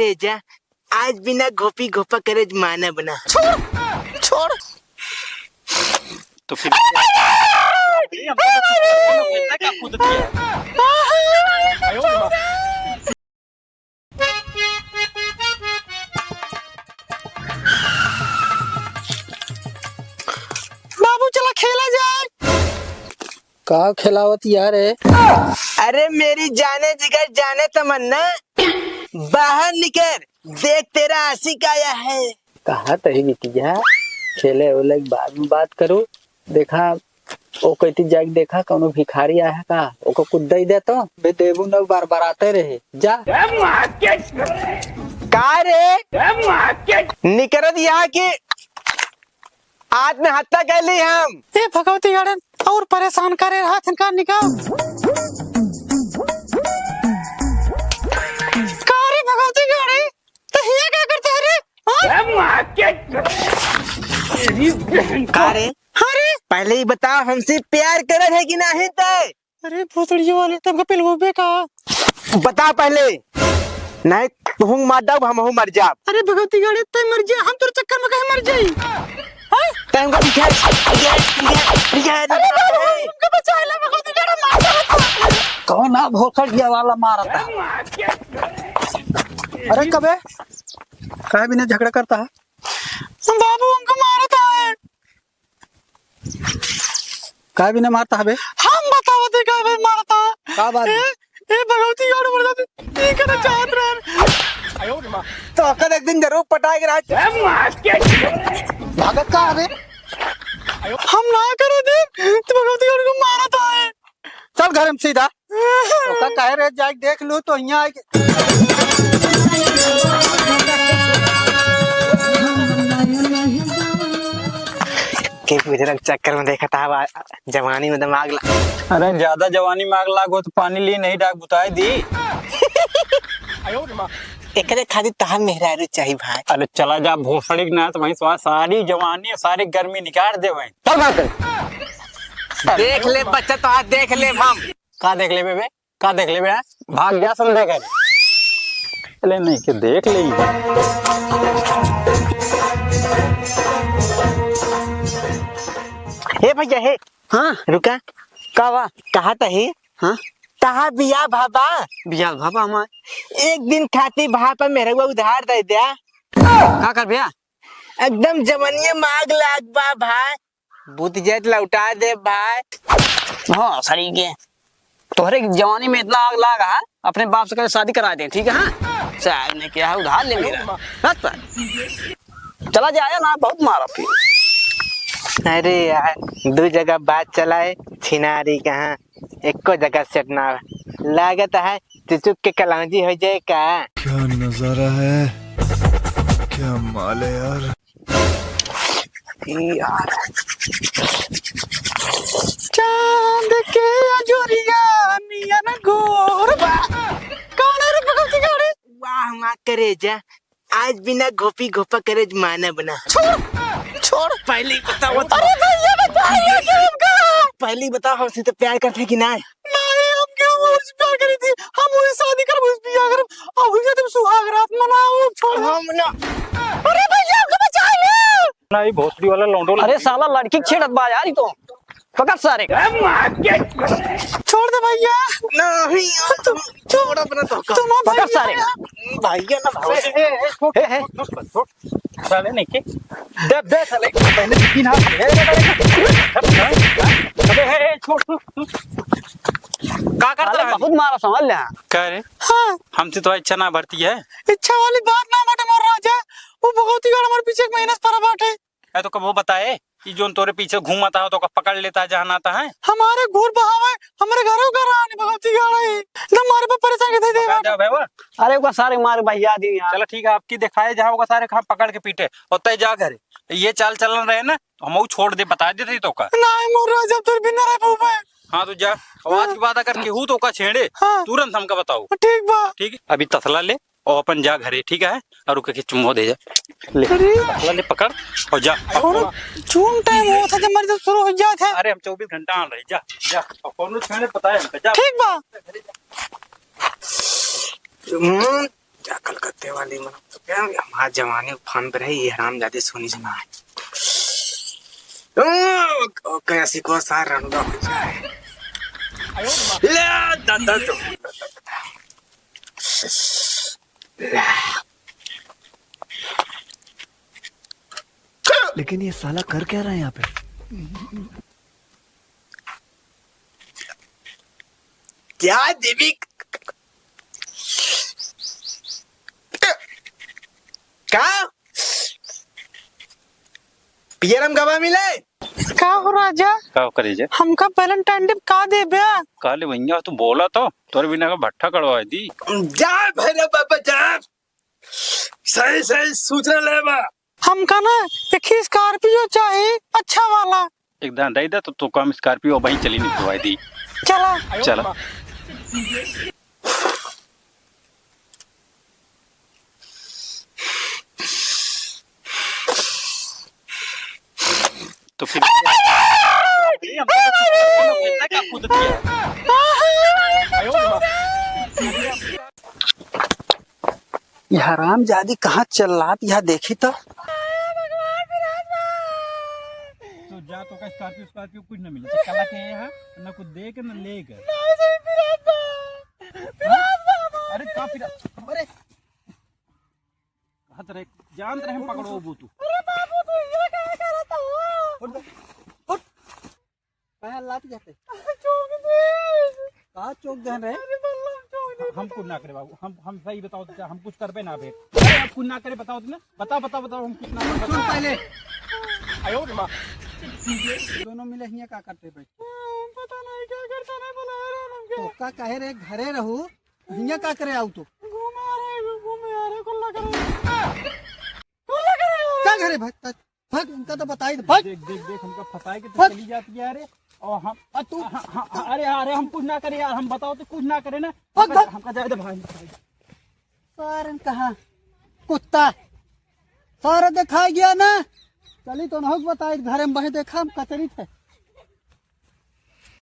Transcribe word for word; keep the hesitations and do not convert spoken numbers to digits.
रे जा, आज बिना घोपी घोपा करे मानब ना। छोड़, छोड़। तो फिर बाबू, चला खेला जाए। का खेलावत यार है? अरे मेरी जाने जिगर, जाने तमन्ना, बाहर निकर, देख तेरा आशिक आया है। कहा तही बिटिया, खेले ओले के बाद में बात करू। देखा, ओ कहती जाके देखा, कौनो भिखारी आया है का, ओको कुछ दे दे तो। बे देबू न, बार बार आते रहे, जा। का रे? निकरत यहाँ की आत्महत्या कर ली हम। ए भगवती गाड़े, और परेशान करे रहा थन का निकाल। का रे भगवती गाड़े, तो हिया का करते है रे? हाँ? का रे? हाँ रे। पहले ही बताओ, हमसे प्यार करत है कि नहीं तय? अरे भोसड़िया वाले, तब का पेलवबे का? बता पहले, नहीं तुहूँ मार जाब, हमहूँ मर जाब। अरे भगवती गाड़े, तय मर जा, हम तोर चक्कर में कहे मर जाई। हैं? तय हमका दिखा, दिखा, दिखा, दिखा, अरे बाबू, हमका बचा ले, भगवती गाड़े, मार दे। कौन आ भोसड़िया वाला मारता? अरे कबे, काहे बिना झगड़ा करता है? बाबू, हमका मारता है। काहे बिना मारता हबे? हम बतावत है काहे बिना मारता। का बात? ए, ए, भगवती गाड़े मर जाते, ई करे चाहत रहन। तो अकल एक दिन जरूर पटाए के रहा। भागत का हबे? हम ना करे दे, तो भगवती गाड़े को मारता है। चल घर में सीधा। ओका कहे रे, जाके देख लू तो यहाँ आके। के गुजरक चक्कर में देखा था, बा-, जवानी में दिमाग ला। अरे, ज्यादा जवानी में आग लागो तो पानी ली नहीं, डाक बुताई दी। एकरे खातिर तहार मेहरारू चाही भाई। अरे, चला जा भोसड़ी के नाच, वहीं से सारी जवानी, सारी गर्मी निकाल दे वहीं। चल भाग। देख ले बच्चा, तो आज देख ले हम। का देख लेबे बे? का देख लेबे? भाग जा संध्या करे। चले नहीं के देख ले। हे भैया, हे। हाँ। रुका। का बा? कहा तही? हाँ? तहा बिया भाबा? बिया भाबा हमार। एक दिन खाती भापा मेहरवा उधार दे द्या। का कर बिया? एकदम जवनिया में आग लाग बा भाई। बुत जाए तो लौटा दे भाई। हाँ, सही के। तोहरे जवानी में इतना आग लाग है, अपने बाप से कहे शादी करा दे, ठीक है? हाँ? साहब ने क्या उधार ले मेरा। हाँ, सर। चला जाए ना, बहुत मारा फिर। अरे यार, दो जगह बात चलाए, छिनारी कहाँ, एको जगह सेट ना। लागत है चुचुक के कलौंजी हो जाए का? क्या नजारा है, क्या माल है यार। यार। चांद के अजोरिया नियन गोर बा। कौन है रे भगवती गाड़ी? वाह, वाह, करेजा। आज बिना घोपी घोपा करे मानब ना। छोड़, छोड़। पहले ही बताओ तो। अरे भैया, बचा लिया कि हमका। पहले ही बताओ, हमसे तो प्यार करते कि ना? नहीं, हम क्यों उससे प्यार करी थी? हम वही शादी करब, उस बियाह करब, और वही तुम सुहाग रात मनाओ, छोड़। हम ना। अरे भैया, हमको बचा ले। ना, ये भोसड़ी वाला लौंडो अरे साला, लड़की छेड़त बा यार, ई तो। पकड़ सारे। छोड़ दे भैया। नहीं यार, तुम छोड़ अपना धोखा। तुम पकड़ भैया सारे। भैया ना भाई। ए, ए, ए, छोड़, हे, हे। छोड़, छोड़, छोड़। साले नहीं के। दे, दे साले। पहले तो तीन हाथ। ए, ए, ए, ए, ए, छोड़, छोड़, छोड़। का करता साले है? बहुत मारा, समझ ले। का रे? हाँ। हमसे तो इच्छा ना भरती है। इच्छा वाली बात ना बाटे मोर राजा। वो भगवती गढ़ हमारे पीछे एक महीना से पड़ा बाटे। ए, तो कब वो बताए? ई जोन तोरे पीछे घूमत है, तो का पकड़ लेता है, जहाँ आता है? हमारे घूर बहावे, हमारे घरों का रानी भगवती गढ़ है। एकदम हमारे पर परेशान कर दे बता बाटे। दे भाई वो। अरे, ओका सारे मार बहिया दी यार। चलो ठीक है, आपकी दिखाए जहाँ ओका सारे, कहाँ पकड़ के पीटे, और तय जा घरे। ये चाल चलन रहे ना, हम वो छोड़ दे, बता देते तो का। नहीं, मोर राजा, अब तोर बिना रह पाऊबे। हाँ, तो जा। और आज के बाद अगर केहू तो का छेड़े, हाँ। तुरंत हमका बताओ। ठीक बा। ठीक है, अभी तसला ले और अपन जा घरे, ठीक है? और ओके के चुम्मो दे जा। ले, अरे। तसला ले, पकड़ और जा। और चून टाइम होत है, जब मर्द शुरू हो जात है। अरे, हम चौबीस घंटा आन रही, जा, जा। और कौनो छेड़े बताए हमका, जा। ठीक बा। हम्म, जा कलकत्ता। कुत्ते वाली मन तो क्या, हमार जवानी उफान पर है, ये हरामजादे सोनी जना है। ओ, ओ, कैसी को सार रंगा हो जाए। ले, दादा तो। लेकिन ये साला कर क्या रहा है यहाँ पे? क्या देवी? का? पियरम गवा मिले? का हो राजा? का हो करेजा? हमका Valentine Day का देबे? का ले भैया, तू बोला तो, तोरे बिना का भट्ठा कड़वा दी। जा भैरव बाबा जा, सही सही सूचना लेबा। हमका ना एक Scorpio चाही, अच्छा वाला। एक दान दे दे तो, तो काम Scorpio वहीं चली निकलवाई दी। चला। चला। तो फिर ये हरामजादी कहाँ चल रहा, यहाँ देखी तो। तो जा, तो का Scorpio, Scorpio कुछ ना मिले। तो कला के यहाँ ना कुछ दे के ना ले के। हाँ? अरे का फिर, अरे कहत रहे, जानत रहे हम पकड़ो बू तू। अरे बाबू, तू ये क्या करत हो? उठ, उठ। काहे लात जाते? चौक दे। का चौक दे रहे? अरे बल्ला, चौक दे। हम कुछ ना करे बाबू, हम, हम सही बताओ तो हम कुछ करबे ना बे। अरे आप कुछ ना करे, बताओ तो ना। बताओ, बताओ, बताओ, हम कुछ ना करे, सुन बताओ। पहले। आयो रे माँ। दोनों मिले हियाँ का करते बैठ? पता नहीं क्या करता नहीं, बुला रहे हैं हमके। तो का कहे रे, घरे रहू, हियाँ का करे आऊ तो? घूमे आ रहे, घूमे आ रहे, कुल्ला करे। कुल्ला करे। का घरे भाग, भाग, भाग, इनका तो बताई दे, भाग। देख, देख, देख, हमका फंसाए के तो भाग। चली जाती है, अरे। और हम, आ तू हाँ, हाँ, हाँ, अरे, अरे, हम कुछ ना करे यार, हम बताओ तो कुछ ना करे ना। भाग, हमका, भाग। हमका जाए दे भाई। सारन कहाँ कुत्ता, सारा देखा गया ना। चली तो नहुक बताई, घरे में बहे देखा, हम कचरी थे।